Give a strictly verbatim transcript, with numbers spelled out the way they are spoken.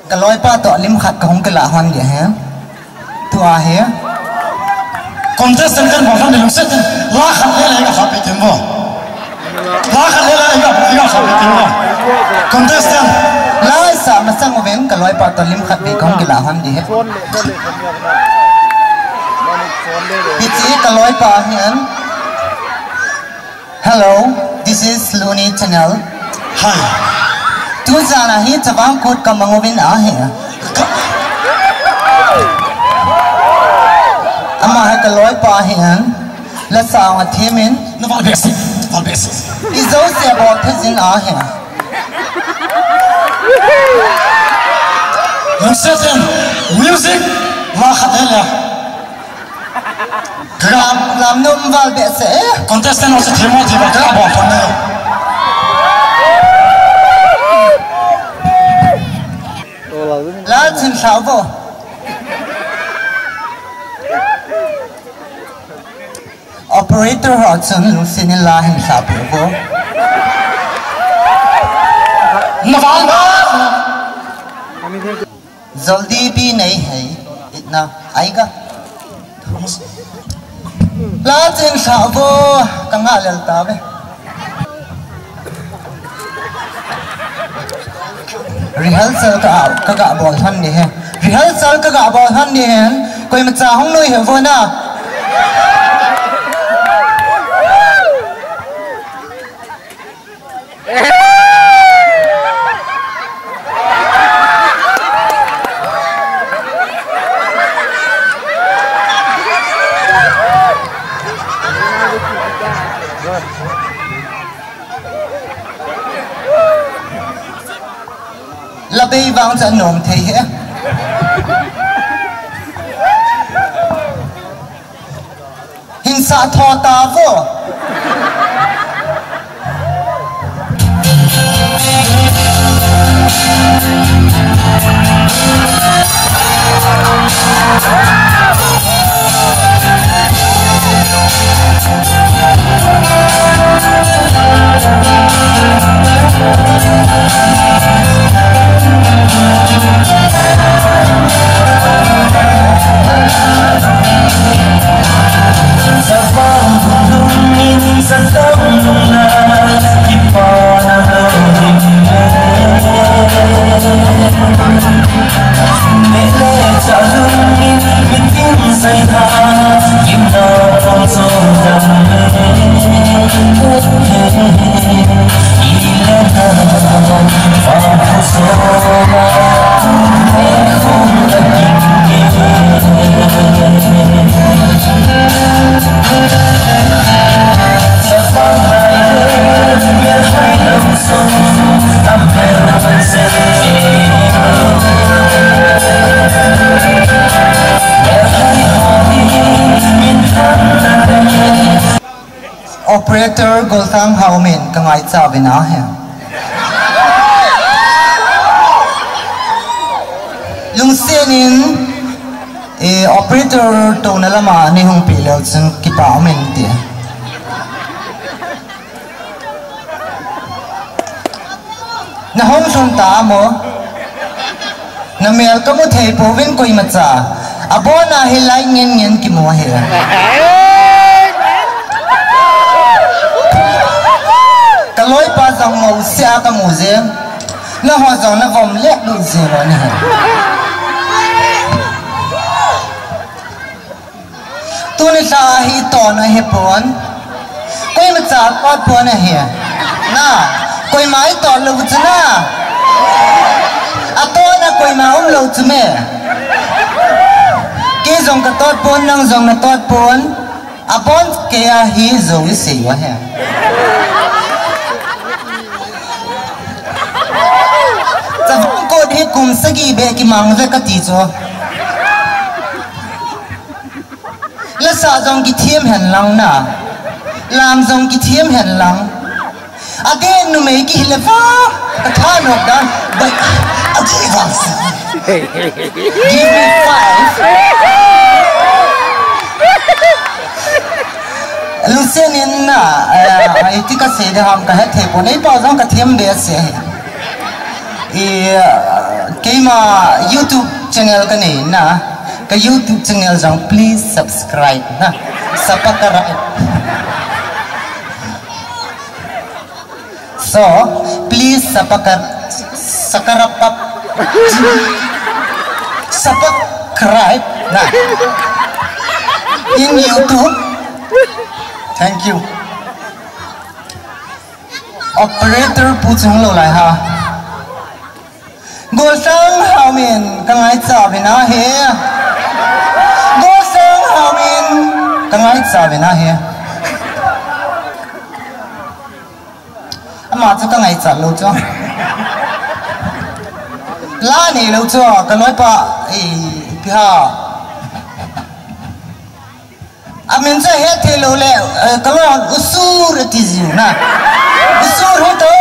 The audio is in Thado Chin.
Ka loipa toh lim khat ka hung kila hon dia he. Tua he. Contestant kan bol hon dia lungset in. La khat le le ka khat pe tem bo. La khat le le ka, ka khat pe tem bo. Contestant. La sa masang uvin ka loipa toh lim khat be ka hung kila hon dia he. Hichi ka loipa hian. Hello, this is Looney Channel. Hi. Tuzan a hi Chavang Kut ka mang uvin ahi. Ama hi ka loipa hian. La sa nga thimin. Na val behseh, val behseh. I zo se bo thezin ahi. Lungset in, music, la khat le le. Lam, lam nom val behseh e. Contestant ho se thim mo thim mo, ka bol thon ne. La chin thlau vo. Operator ho chun lungset in la hin thlau vo. Na val ba. Zoldi bi nei hei, itna, aiga. La chin thlau vo, ka nga lel ta ve. Rehearsal ka, ka ga bol han ni he. Rehearsal ka ga bol han ni hen, koima cha hung nui he vo na. La bei vang cha nom thei he. Hin sa tho ta vo. Operator Golsang Haumin ka ngaicha uvin ahi. Lungsenin, eh, operator tona lama nei hung pi leu chun kipa umin ti. Na hung lhun ta mo? Na mel ka mu thei pouvin koima cha. A bona hi lai ngen ngen kimu ahi. Ka loipa jong mo sia ka mu je. Na ho jong na vom le lu je lo ni. Tuni lha hi ton ahi pon. Koima cha kot pon ahi. Na, koima i tot lou chu na. A ton a koima um lou chu me. Kei jong ka tot pon, nang jong na tot pon. A pon kei a hi zo i sei u ahi. Chavang Kut hi kum sagi be kimang ve ka ti chu. Lasa jong kithem hen lang na. Lam jong kithem hen lang. Ade numei kihil le va. Ka tha nok dan. Bai. Ade va. Give me five. Lungsenin na, eh, ai ti ka sei de ham ka het thei pon, ei pa jong ka them be se. Eh, keima YouTube channel kanei na. Ka YouTube channel jong please subscribe na. Subscribe. So, please subscribe, subscribe, subscribe na. In YouTube. Thank you. Operator pu chunglou lai ha. Golsang Haomin, ka ngaicha uvin ahi. Golsang Haomin, ka ngaicha uvin ahi. Ama chu ka ngaicha lou chu. La neilou chu, ka loipa, eh, ipi ham. Amin chu het thei lou le, eh, ka lon u Sur ati jiu na. U Sur ho to.